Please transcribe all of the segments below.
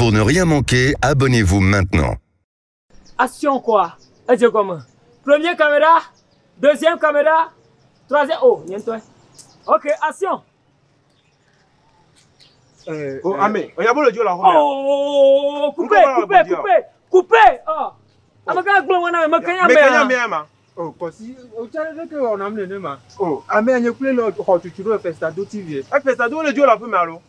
Pour ne rien manquer, abonnez-vous maintenant. Action quoi? Edze gɔme. Premier caméra, deuxième caméra, troisième. Oh, nye ŋutɔe. Ok, action. Oh, ame, oya bolo dzo le axɔme. Oh, coupé, coupé, coupé, coupé. Oh. Ame ka gblɔ ŋua na me, meke nya mea. Meke nya mea ma. Oh, kɔsi, o tsa ɖe ke wɔna am nene ma. Oh, amea nye kple le xɔ tutu ɖo Festado TV. E Festado le dzo le aƒeme alo?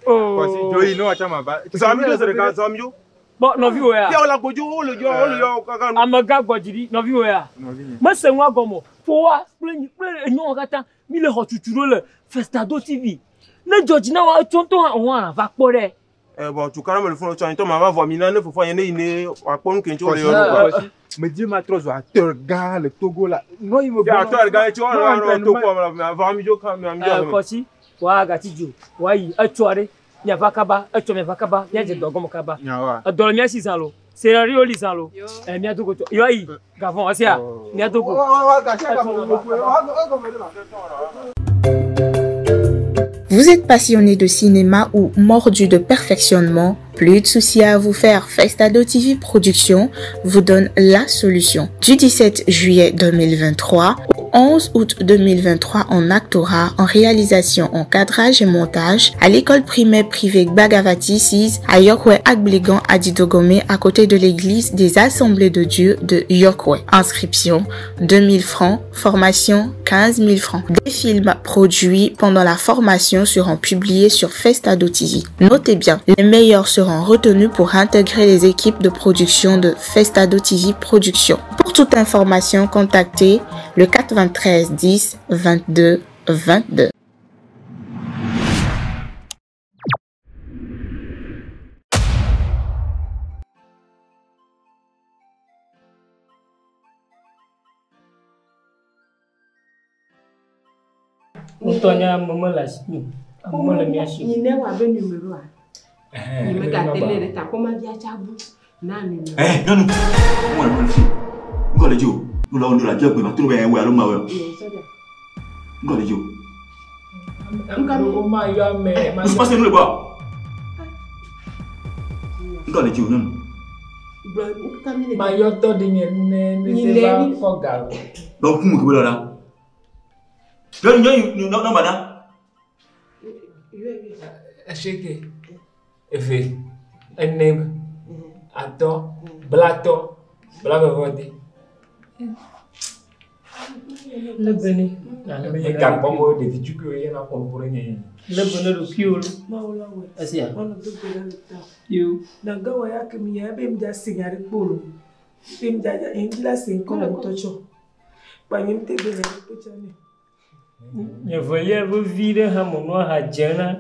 Oh. Kɔsi, dzo yi ne woatsa ma va. Zɔ ami dzo zi ɖeka, zɔ ami dzo. Kpɔ nɔviwò ya. Fia wole agbodzo, wole dzo, wole yɔ kaka nu. Amegã gbɔ dzi ɖi, nɔviwò ya. Nɔvinye. Mese nua gɔme o. Foa kple nyi kple enyɔnua katã mi le xɔ tutu ɖo le Festado TV. Ne dzɔ dzi na wò etsɔ ŋutɔ hã wò hã va kpɔ ɖe. E bɔn tukaɖa mele funu tsɔ ŋutɔ ma va vɔ mi na ne fofoa nye ne yi ne wòakpɔ nu ke ŋuti wole yɔ ɖo kɔ. Kɔsi, medzi ma trɔ zu acteur gã le Togo la. Nɔ yi me Fia acteur gã etsɔ wɔ nɔ to kɔ me vɔ ami dzo kan ami dzo. Kɔsi, wòa gati dzo, wòa yi etsɔ ɖe. Miava kaba, etsɔ miava kaba, miadze dɔ gɔme kaba. Edɔ le mía si zã lo. Scenario li zã lo. Eh, miado go tso. Yɔ ayi gavɔn esia. Miado go. Vous êtes passionné de cinéma ou mordu de perfectionnement? Plus de soucis à vous faire. Festado TV Production vous donne la solution. Du 17 juillet 2023 au 11 août 2023 en actorat, en réalisation, en cadrage et montage à l'école primaire privée Bagavati 6 à Yokwe Agblegan à Didogomé à côté de l'église des Assemblées de Dieu de Yokwe. Inscription 2000 francs, formation 15 000 francs. Des films produits pendant la formation seront publiés sur Festado TV. Notez bien, les meilleurs seront retenus pour intégrer les équipes de production de Festado TV Production. Pour toute information, contactez le 93 10 22 22. Ŋutɔ nye ame mele asi o. Ame mele mía si o. Nyi ne wɔ abe numéro a. Nyi megate lé ɖe ta kpɔ ma via tsa bu na numéro. Eh, nyɔnu, mo le mo le fi. Ŋkɔ le dzi o. Nu la wo nu la dze gbe ma to be wɔ alo ma wɔ. Ŋkɔ le dzi o. Ŋkɔ ma yɔ ame. Musu se nu le gbɔ. Ŋkɔ le dzi o nyɔnu. Ma yɔ tɔ ɖe nye ne ne te va kɔ ga o. Dɔn kun ke be la. Nyɔnu nyɔnu nɔmba na. Eseke, eve, ene, atɔ, blatɔ, blavevɔde. Le bene. Eme gagbɔ mo ɖevi tukui ye na kɔn ƒo ɖe nye. Le bene ɖokuiwò lo. Esia. Yo. Naga wɔ ya ke mi ya be mi dza se nya ɖe kpo lo. Be mi dza mi dzi la se ŋkɔ me ŋutɔ tsɔ. Kpa nye mi te gbe nya ɖe kpo tsɔ nɛ. Nye velia vevi ɖe hã me nua ha dze na.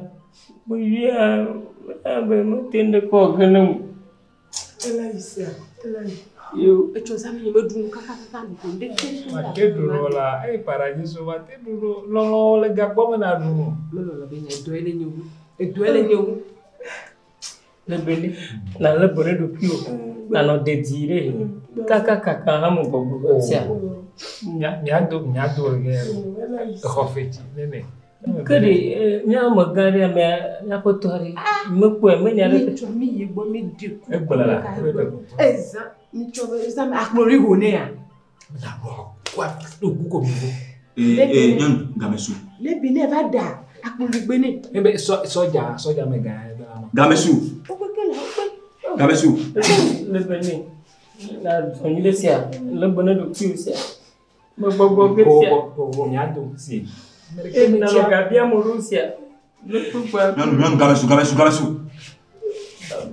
Meyɔa abe mete ŋu ɖe kɔ ge ne o. Ela yi sia, ela yi. Yo. Etsɔ zã mi meɖu nu kakakaka nu ko ɖe ke. Mate ɖu ɖo la, eyi paradiso mate ɖu ɖo. Lɔlɔ le gagbɔ me na ɖu nu. Melɔlɔ be nye edɔe le nye wu. Edɔe le nye wu. Le bene, na le bene ɖokuiwò. Nanɔ dedi ɖe. Kakakaka hã me gbɔgbɔ sia. Miado miado ge. Exɔ fetsi nene. Ke ɖe nye amegã ɖe amea míaƒe tɔ ɖe mekpɔe menya ɖe. Mi tsɔ mi yi gbɔ mi ɖe ku. Egblɔ la. Eza mi tsɔ be eza mi akplɔ ɖi ho ne ya. Ee nyɔnu game su. Ne bi ne va da akplɔ ɖi gbe ne. Ebe sɔdza sɔdza megã ye be ama. Game su. Wokpe ke le wokpe. Game su. Le bene na zɔnyi ɖe sia le bene ɖokuiwò sia. Megbɔgbɔ ge sia. Ko miado si. Eye nanɔ gabia mo ɖo sia. Le kpukpa. Nyɔnu nyɔnu game su game su game su.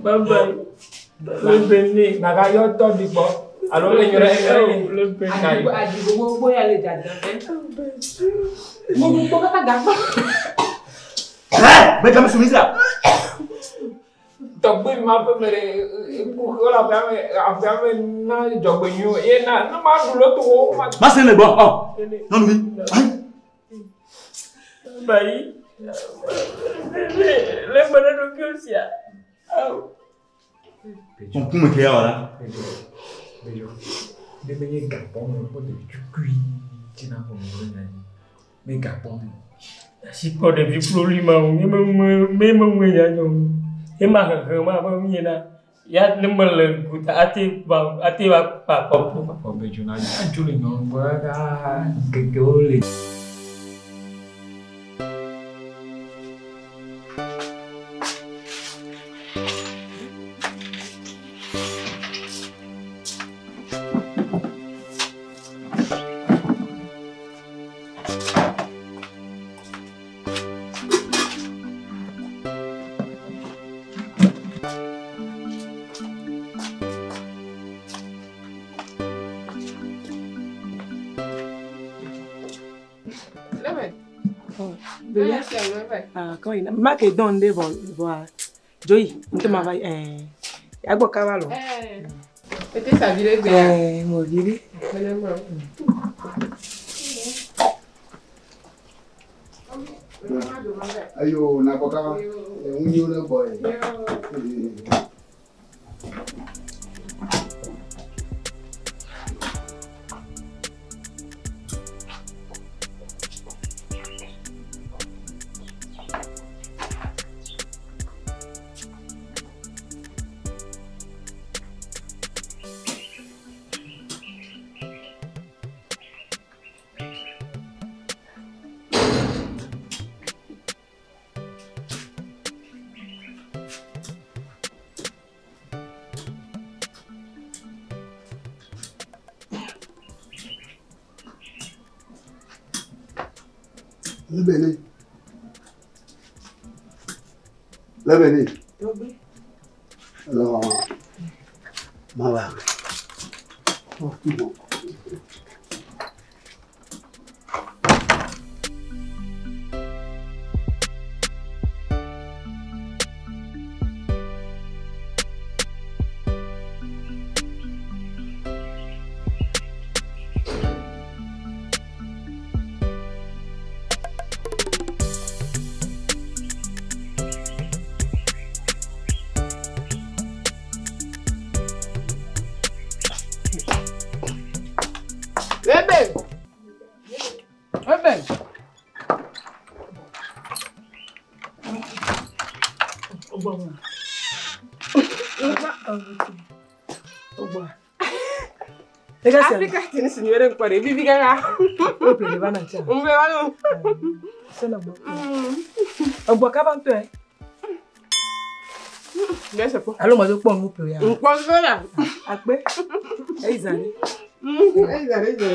Bye bye. Le bene. Naga yɔ tɔ ɖi gbɔ. Alo le nyɔ ɖe Le bene. Adigo adigo gbogbo ya le dada fɛ. Mo gbogbo kaka gagbɔ. Ɛ mɛ game su mi sia. Tɔgbe ma ƒe me ɖe wole aƒea me aƒea me na dzɔgbe nyuie ye na ne ma ɖu le to wo ma. Ma se le gbɔ ɔ nyɔnuvi. Ayi. Bayi. Le bene ɖokuiwò sia. Awo. Ŋkume ke ya wɔ la. Bedzo, ne menye gakpɔ me kpɔ ɖevi tukui dzi na ƒo nu ɖe nya dzi. Me gakpɔ me. Asi kpɔ ɖevi kploli ma o, me me me me me nya nyɔ. Ema hehe ma be miena. Ya ne mele gota ate ba ate ba pa kɔpo. Ɔbɛ dzona adzo le nyɔnu gbɔ aa ŋkekewo le. Ma ke dɔn de vɔ vɔa joyi ŋutɔ ma va ɛɛ agbɔ kaba lɔ. Ete savi ɖe gbea. Ɛɛ mo vi ɖe. Ayo na gbɔ kaba ŋu ne gbɔ ye. Lebene. Lebene. Alors, ma va. Ebe. Ebe. Afrika tini sinyore nkpɔre vivi kaka. O ple le va na tia. Nbe va no. Sena gbɔ. Egbɔ kaba ŋutɔ yɛ. Bɛ se po. Alo mɔdo kpɔ nu ple ya. Nkpɔ sola. Akpe. Eyi zã ɖe. Eyi zã ɖe zã.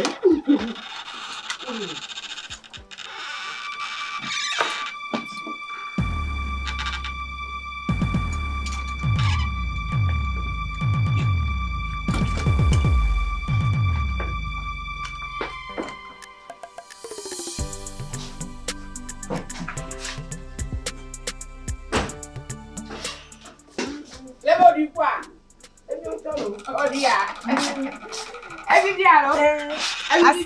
Lebo di kwa. Emi o tɔ lo. O di ya. Ebi di ya lo. Ebi di.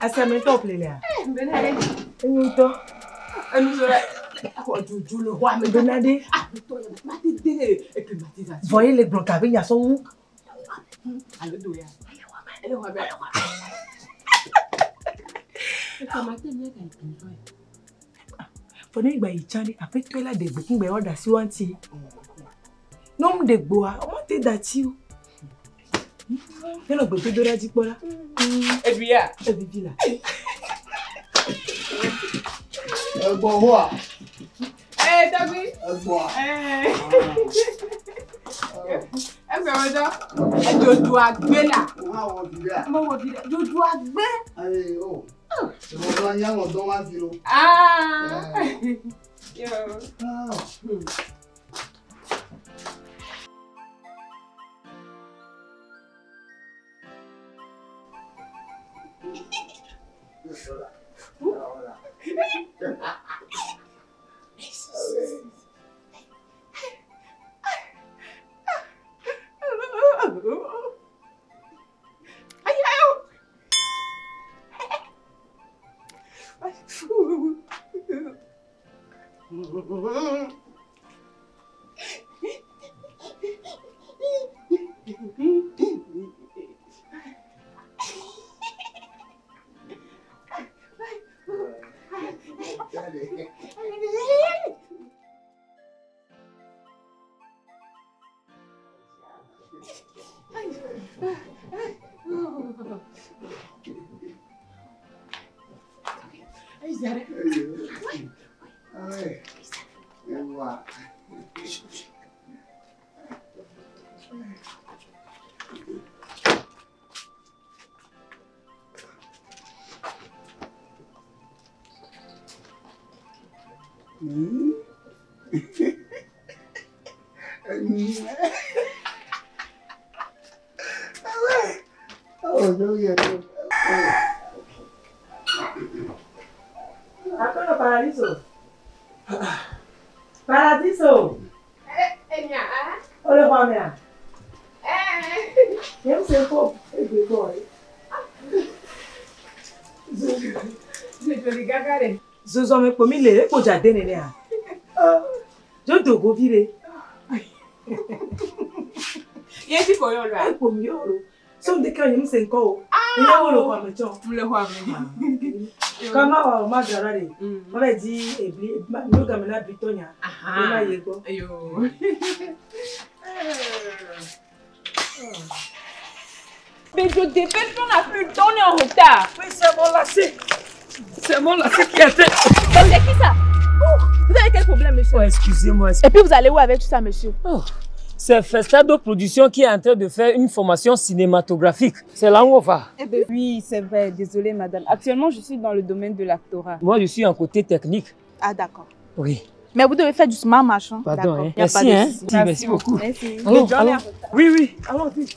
Asiametɔ ple lea. Bena ɖe. Enyo ŋutɔ. Enu sɔrɔ. Akɔ jojo le xɔa me. Bena ɖe. Ma te de climatisation. Vɔ ye le gblɔ gabe nyasɔ ŋu. Alo do ya. Ele xɔa me. Vɔ ne gba yi tsã ɖe aƒetɔe la ɖe gbe kungbe wa ɖe asi wa ŋuti. Ne wo ɖe gboa, wo te da tsi o. Ne nɔ gbedodo ɖa dzi kpɔ la. Ebi ya. Evivi la. Egbɔ hoa. Ee tɔgbi. Egbɔa. Ee. Egbe wo dɔ. Ejojo agbe la. Wo hã wɔ vi ɖea. Mo wɔ vi ɖe. Jojo agbe. Ayi o. Ìwọ nyɛ wɔ dɔn wa fi lo. Aa. Yo. Ewa. Oh, no, yeah. Akono paradiso. Paradiso. Enya ah. Ole xɔ mea? Eh. Nye se ko egbe kɔ ye. Joli gaga de. Zozɔme kpo mi le ekpo dza de nenea. Dzo do go vi ɖe. Ye ti ko yɔ lɔ. Ekpo mi yɔ lo. So ŋdeke nye se ŋkɔ o. Nye wo le xɔ me tsɔ. Mu le xɔ me. Kama wa o ma dzra ɖa ɖe. Ma va di ebli ma nu game na bli nya. Aha. Ma ye gbɔ. Ayo. Mais je dépêche, on n'a plus le temps, on est en retard. Oui, c'est mon lacet. C'est mon lacet qui a été. C'est qui ça? Oh, vous avez quel problème, monsieur? Oh, excusez-moi. Et puis vous allez où avec tout ça, monsieur? Oh, c'est Festado Production qui est en train de faire une formation cinématographique. C'est là où on va. Eh ben, oui, c'est vrai. Désolée, madame. Actuellement, je suis dans le domaine de l'actorat. Moi, je suis en côté technique. Ah, d'accord. Oui. Mais vous devez faire du smart machin. Pardon, hein. Y a pas Merci, de hein. souci. Merci beaucoup. Merci. Allons, allons. Oui, oui. Allons-y.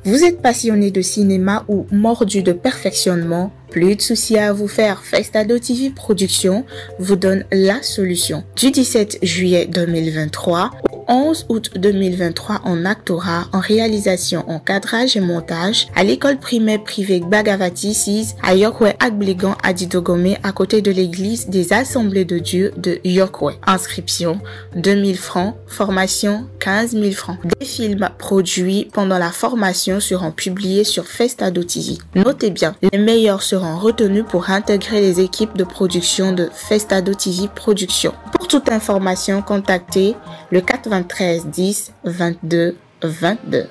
Vous êtes passionné de cinéma ou mordu de perfectionnement? Plus de soucis à vous faire, Festado TV Production vous donne la solution. Du 17 juillet 2023 au 11 août 2023 en actorat, en réalisation, en cadrage et montage à l'école primaire privée Bagavati 6 à Yokwe Agligan à Didogomé à côté de l'église des Assemblées de Dieu de Yokwe. Inscription 2000 francs, formation 15 000 francs. Des films produits pendant la formation seront publiés sur Festado TV. Notez bien, les meilleurs seront retenus pour intégrer les équipes de production de Festado TV Production. Pour toute information, contactez le 93 10 22 22.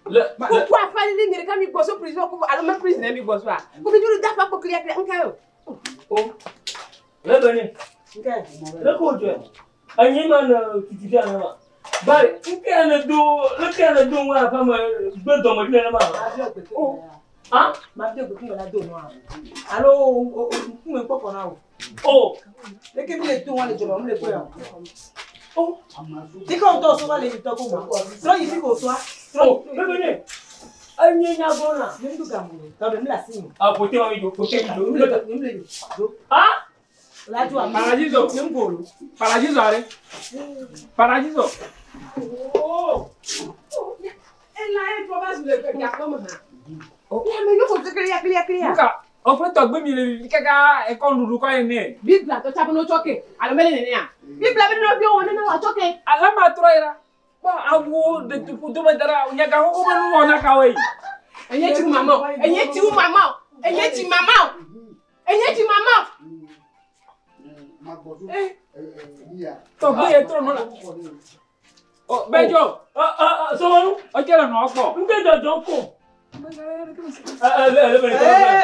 Pourquoi fallait dire quand mi bosso prison ko alo ma prison mi bosso a. Ko mi juru dafa ko clear clear nka yo. Oh. Le bene. Nka. Le ko je. Anyi ma na tutu na ma. Bari nka na do le ka na do wa fa ma gbe do mo na ma. Oh. Ah? Ma fi gbe la do no a. Alo o ku me poko na o. Oh. Le ke mi le to won le joba mi le ko ya. Oh. Ti ko to so wa le to ko ma. So yi fi ko so a. Oh, le bene. Anyi nya go na. Mi ndu gamu. To be mi la sin. Ah, kote wa mi do, kote mi do. Mi le mi le do. Ah? Paradiso. Paradiso, allez. Paradiso. Oh. Ela e proba le ga ko ma. Oh, mais yo ko clear clear clear. Luka, o fẹ́ tọ̀gbé mi lè kẹ́kẹ́ ẹ̀kọ́ ndudu kọ́ ẹ̀ ní. Bibla to chapo no choke. Alo mele nene ya. Bibla bi no bi won nene wa choke. Ala ma trɔ yira. Bɔn awo de tuku dome dara nyaga ko ko nu wɔna ka wei. Enye tsi wu mama o. Enye tsi wu mama o. Enye tsi mama o. Enye tsi mama o. Tɔgbe ye trɔ nɔ la. Ɔ Bɛdzɔ. Sɔmɔnu. Ɔdze le nɔa gbɔ. Ŋke dzɔdzɔ ko.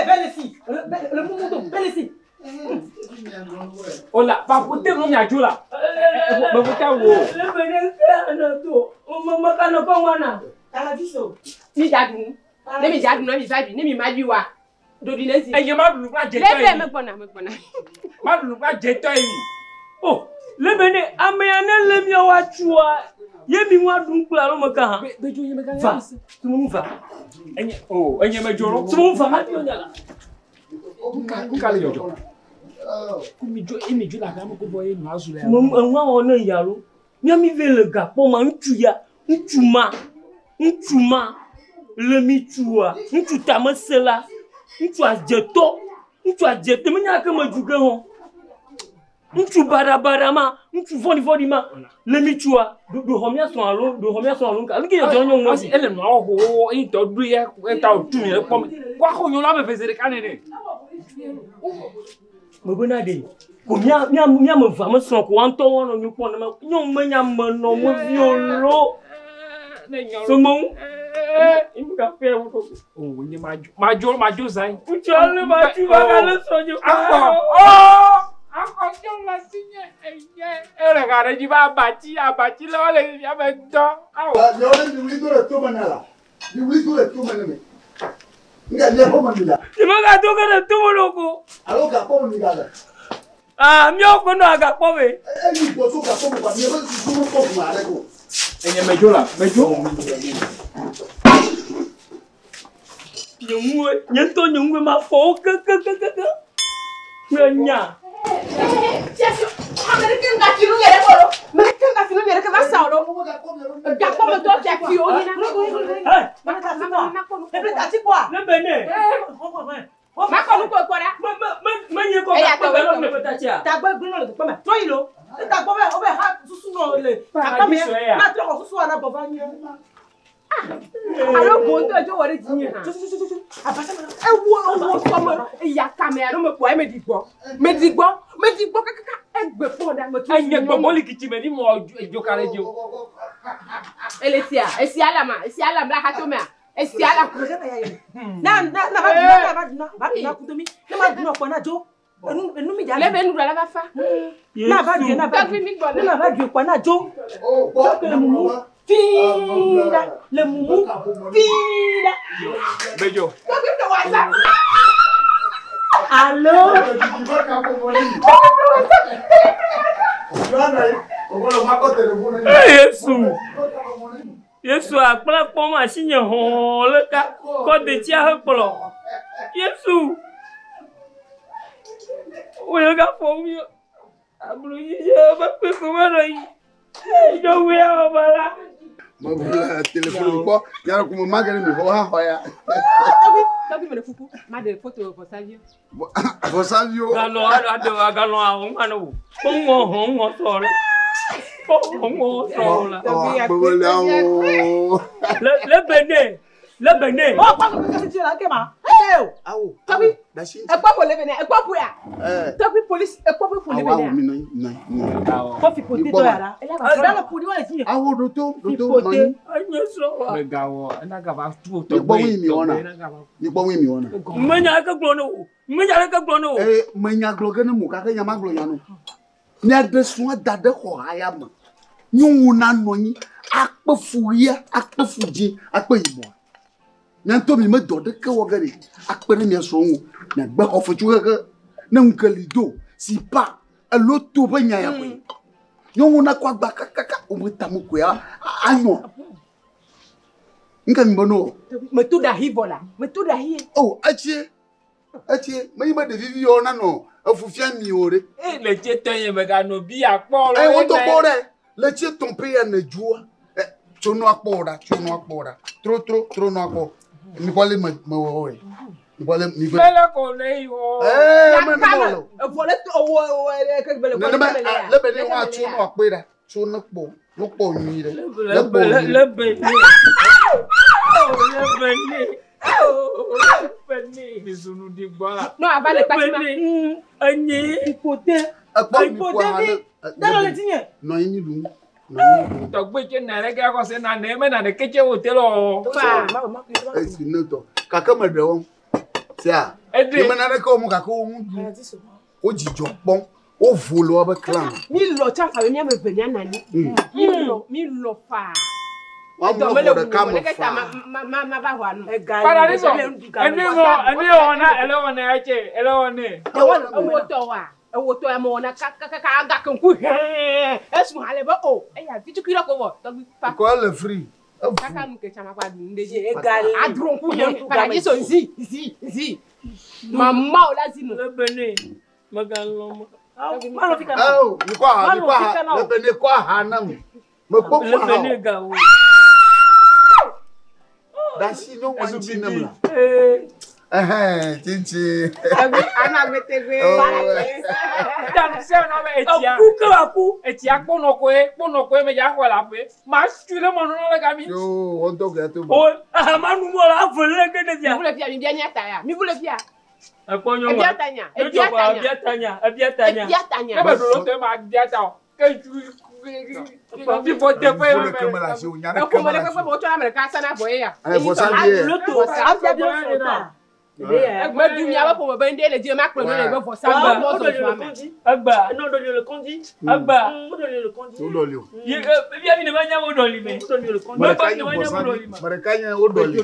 Belle si. Le mumu do belle si. O la papote nu miadzo la. Meƒote wo. Le be ne ke ana to. O me me kana kɔ ŋwana. Paradiso. Mi dza ɖu nu. Ne mi dza ɖu nu, mi va ɖui. Ne mi ma ɖui wa, ɖoɖi ne zi. Enye ma ɖu nu kple adzetɔ Lebe yi. megbɔna megbɔna. Ma ɖu nu kple adzetɔ yi. O lebe ne amea ne le miawo atsua ye mi ŋua ɖum kple alo me ka hã. Bɛdzɔ nye mega Va. Sumunu va. Enye o enye medzo lo. Sumunu va ma bi o nya la. Nka le dzɔdzɔ. Ko mi dzo emi dzo le aƒea me ko vɔ ye nua zu le. Eŋua wɔ ne ya lo. Miami ve le gakpɔ ma ŋutsu ya ŋutsu ma ŋutsu ma le mi tsua ŋutsu tamesela ŋutsu adzetɔ ŋutsu adzetɔ menya ke me dzu ge hɔ ŋutsu baɖabaɖa ma ŋutsu vɔɖivɔɖi ma le mi tsua ɖo xɔ mia srɔ̃ alo ɖo xɔ mia srɔ̃ alo nka nu ke dzɔdzɔ nyɔnu Ɔsi ele nua wɔ xoxo eyi tɔ ɖo ya eta o tu mi le kpɔ mi. Ko axɔ nyɔnu ame eve zi ɖeka nene. Mebena ɖe ko mia mia mia me va me srɔ̃ ko wa ŋutɔ wɔnɔ nu kpɔ ne ma nyɔnu menya me nɔ me viwo lo sɔmɔnu emu ka fɛ wo ɖo. O nye ma dzo ma dzo ma dzo zã yi. Ŋutsu ale ma tu va ga le srɔ̃ dzi. Akɔ ɔ akɔ tsɔ le si nye enye ele ka ɖe dzi be abatsi abatsi le wole fifia me ŋutɔ. Awɔ. Miawo ne mi wuli do le tome na la, mi wuli do le tome ne mi. Nga mia xɔ me mi la. Nye me ga do ge ɖe tome ɖo ko. Alo gakpɔ me mi ga le. Aa miawo ƒe nɔ agakpɔ me. Eyi gbɔ tso gakpɔ me kɔa miaƒe susu mekpɔ ʋu aɖe ko. Enye medzo la medzo. Nye ŋue nye ŋutɔ nye ŋue ma fɔ wo kekekekeke. Kple nya. Ame ɖeke ŋga fi nu nye ɖe kpɔ lo. Ame ɖeke ŋga fi nu nye ɖe ke va sa o lo. Gakpɔmetɔ fiafiwo nyina. Ne be ne. Makɔ nu ko kpɔ ɖa. Menye kɔ Eya gakpɔ tɔ me wɔ lɔ me tatsia. Tagbɔ gblẽ nɔ le teƒe me. Trɔ yi lo. Ne tagbɔ be wobe ha susu nɔ le gakpɔ me. Na trɔ xɔ susu ana gbɔ va nye. Alo gontɔ dzo wɔ ɖe dzinye hã. Ewo ewo sɔme eya kame alo mekpɔ eme ɖi gbɔ. Meɖi gbɔ meɖi gbɔ kakaka egbe kpɔ ɖa metu. Enye gbɔgbɔ li kitsi me ni mɔ dzo ka ɖe dzi o. Ele sia esi alama esi alam la hatomea esi alam. Na na na va duna na va duna va duna kudo mi. Ne ma duna kpɔ na dzo. Enu enu mi dza. Lebe nuɖuɖu la va fa. Na va due na va Tɔgbi mi gbɔ ne na va due kpɔ na dzo. Dzo le mumu fii ɖa le mumu fii ɖa. Medzo. Tɔgbi mi wɔ asa. Alo. Yesu. Yesu akpla kpɔm asi nye hɔɔ le ka kɔ detsia he kplɔ. Yesu. Wo ga fɔ mi. Ablu yi ye be kpe ko me nɔ yi. Dzo wia wɔ ba la. Mebula telefoni kpɔ yàrá kuma ma kɛ ni mi xɔ ha xɔ ya. Tɔgbi tɔgbi me le kuku ma ɖe foto vɔsaviwo. Vɔsaviwo. Galɔ aɖe agalɔ ahɔ ŋua ne wo. Kpɔ ŋɔ hɔn ŋɔ sɔ la. Kpɔ hɔn ŋɔ sɔ la. Gbogbo Le le bene le bene. Ɔ kpɔ kpɔ kpɔ kpɔ la ke ma. Eke o. Awo. Tɔgbi Dasi. ekpɔ ƒo le bene ekpɔ ƒo ya. Tɔgbi polisi ekpɔ ƒo le Awo awo bene. mi nɔ nɔ nɔ. Kɔ fipote tɔ yàrá. Ɛdá le ƒo ɖi wa le dzinye. Awo ɖoto ɖoto Fipote. nɔ anyi. Enye srɔ̃ wa. Megawɔ ena gava tu o Mi kpɔ ŋu mi wɔna. Mi kpɔ ŋu mi wɔna. Menya ɖeke gblɔ ne wo. Menya ɖeke gblɔ ne wo. Ee menya gblɔ ge ne mo kake nya ma gblɔ nya no. Mia ɖe srɔ̃ da ɖe xɔ haya me. Nyɔnu na nɔ anyi akpe fu ɣia akpe fu dzĩ akpe yibɔa. Mia ŋutɔ mi me dɔ ɖeke wɔ ge ɖe akpe ɖe mia srɔ̃ ŋu. Miagbe xɔ fetsu xexe ne ŋu ke li do si pa elo to ƒe nya ya koe. Nyɔnu na kɔ agba kakaka wobe tame koe anyɔ. Ŋke mi be no. Metu ɖa hi vɔ la metu ɖa hi. O etsie etsie menye be ɖevi viwo nanɔ efu fia mi o ɖe. E le tse tɔ nye meganɔ bi akpɔ Ɛ wo tɔ kpɔ ɖe le tse tɔn pe ya ne dzoa. Ɛ tso nua kpɔ ɖa tso nua kpɔ ɖa tro tro tro nua kpɔ. Mi kpɔ le me me wɔ wɔe. Mi kpɔ le mi kpɔ. Mele ko ne yi wɔ. Ɛɛ me ne wɔ le o. Evɔ le to wɔ wɔ ke be le Nenema le be ne wa tso nua kpe ɖa tso ne kpɔ ne kpɔ nyui ɖe. Le Ne kpɔ nyui. le bene. Le bene. No ava le kpati ma. Enye. Ipote. Ekpɔ mi Ipote kɔ ha vi. ne. Dalo le tinye. Nɔ anyi mi ɖu nu. Nɔ anyi mi ɖu nu. Tɔgbe tse na ɖe ke akɔ se na ne me na ɖe ke tse wo te lɔ. Esi ne tɔ. Gake me ɖe wɔm. Sia. Eɖe. Nye me naneke wɔm o gake wo ŋu ɖu. Wo dzidzɔ kpɔm. Wo vo le woabe clan. Mi lɔ tsa fa be mi ame eve mia nɔ anyi. Mi lɔ mi lɔ faa. Woamlɔ Edɔ xɔ mele ɖeka ŋu me me leke ta faa. ma ma ma va xɔa nu. Paradiso. Enu wɔ enu wɔ na ele wɔ ne etse ele wɔ ne. Ewo tɔ wa. Ewo tɔ ya me wɔna kakakaka agake ŋku hɛɛ. Esu hã le be o. Eya vitukui ɖe ko vɔ tɔgbi fa. Kɔ ele free. Kaka nu ke tsã ma kpa ɖu nu ɖe dzi. Egali. Adro ŋku hɛ. Paradiso zi zi zi. Mama o la zi me. Lebene. Megalɔ̃ me. Malɔ fi kana. Awo, mi kɔ aha, mi kɔ aha. Lebene kɔ aha nam. Me kpɔ kɔ aha Lebene o. gawo. Dasi ne wa ŋuti nem la. Ɛhɛn, tsintsi. Tɔgbi anagbetegbe. Tanu se na be etsia. Aku ke aku. Etsia kponɔ koe kponɔ koe me dza xɔ le aƒe. Ma su ɖe mɔnu na le gami. Yo, wɔn tɔ kɛ to. O ahamanu mɔ la avɔ lé ke ɖe Mi fia. bu le fia mi bia nya ta ya. Mi bu le fia. Ekpɔ nyɔnua. Ebia ta nya. Ebia ta nya. Ebia ta nya. Ebia ta nya. Ebia ta nya. Ne be ɖoɖo tɔ ma dia ta o. Ke ju fi fɔ teƒe Ƒo ɖeke mele asi o, nya ɖeke Exɔ me mele ɖe asi kpekpe o. be wotsɔ ame ɖeka sana vɔ ye ya. Ɛ, vɔsa li ye. Loto. Afia bi sɔ ta. Medu miabe ƒome be ŋɖe le dzi ma kplɔ ne le be vɔsa Egba. gbɔ mɔ zɔzɔ me. Egba. Non, donne le conduit. Egba. Donne le conduit. Wo ɖɔli o. Ye ebia mi ne ma nya wo ɖɔli me. Donne le conduit. Me ɖeka nye vɔsa li. Me ɖeka nye wo ɖɔli. Mi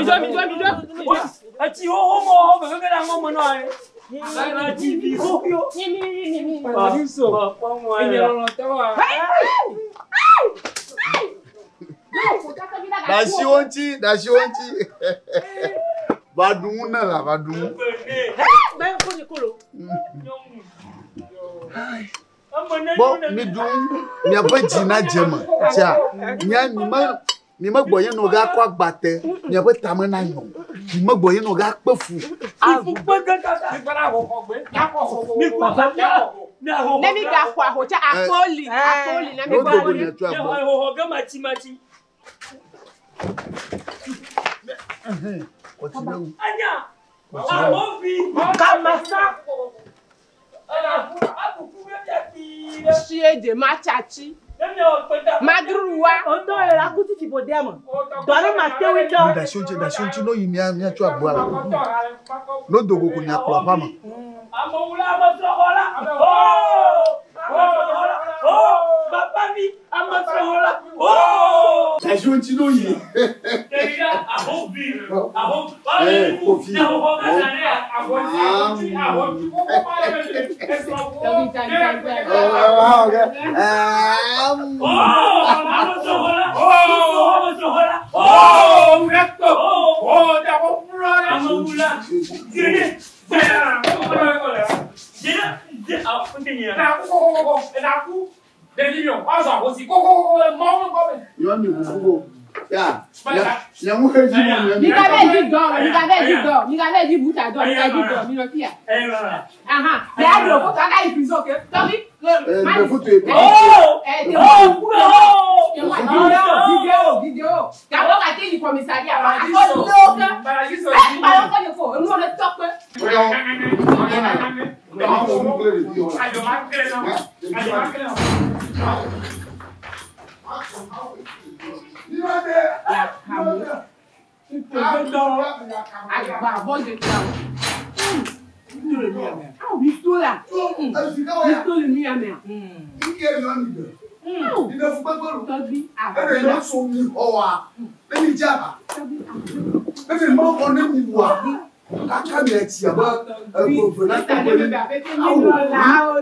dɔ mi dɔ mi dɔ. Etsi xoxo mɔ xɔ me keke ɖe aŋɔ me nɔ ye. Etsi vi xoxo. Paradiso. Enye lɔlɔtɔ wa. Dasi wo ŋuti, dasi wo ŋuti. Va ɖu ŋu ne la, va ɖu ŋu. Ben ko ni kolo. Bɔn mi ɖu ŋu, miaƒe dzi na dze me. Tia, mia mi me mi me gbɔ ye nɔ ga kɔ agbate, miaƒe tame na nyɔ. Mi me gbɔ ye nɔ ga kpe fu. Mi gbɔna xɔxɔ gbe. Miaxɔ xɔxɔ. Mi kɔ Miaxɔ. Ne mi gaxɔ axɔ tsa akpoli akpoli na mi No gbɔ. dogo miatsɔ agbɔ. Xɔxɔ ge matsi matsi. Kɔtsi ɖe ŋu. Anya. Kɔtsi ɖe ŋu. Amovi. Kamasa. Sie dze ma tsatsi. Madruwa. Ondo le la kuti fi bode ama. Dɔle ma te wi dɔ. Dasi wo ŋuti, dasi wo ŋuti no yi mia miatsɔ agboa la. No dogo ko miakplɔ aƒea me. Amewula amesrɔ̃xɔla. Oo. Amesrɔ̃xɔla. Oo. Papa mi amesrɔ̃xɔla. Oo. Dasi wo ŋuti no yi. Ɖevia ahovi. Ahovi. Eh, Kofi. Yɔ mi ʋu go. Ya, ya ŋu xe dzi mɔ Mi mi. ka bɛ dzi dɔ, mi ka bɛ dzi dɔ, mi ka bɛ dzi buta dɔ, mi ka dzi dɔ, mi nɔ fia. Ahan, mi a do foto aka yi prison ke. Tɔbi. Eh, foto ye. Oh! Vidéo, vidéo, vidéo. D'abord, ka te yi commissariat. Akɔ lo ke. Eh, ba lo ko de ko, enu le tɔ pe. Agba bɔ de ta o. Awo mi to la. Mi to le nu ya mɛ. Kaka mi etsi abe egbeve na Awo. Awo.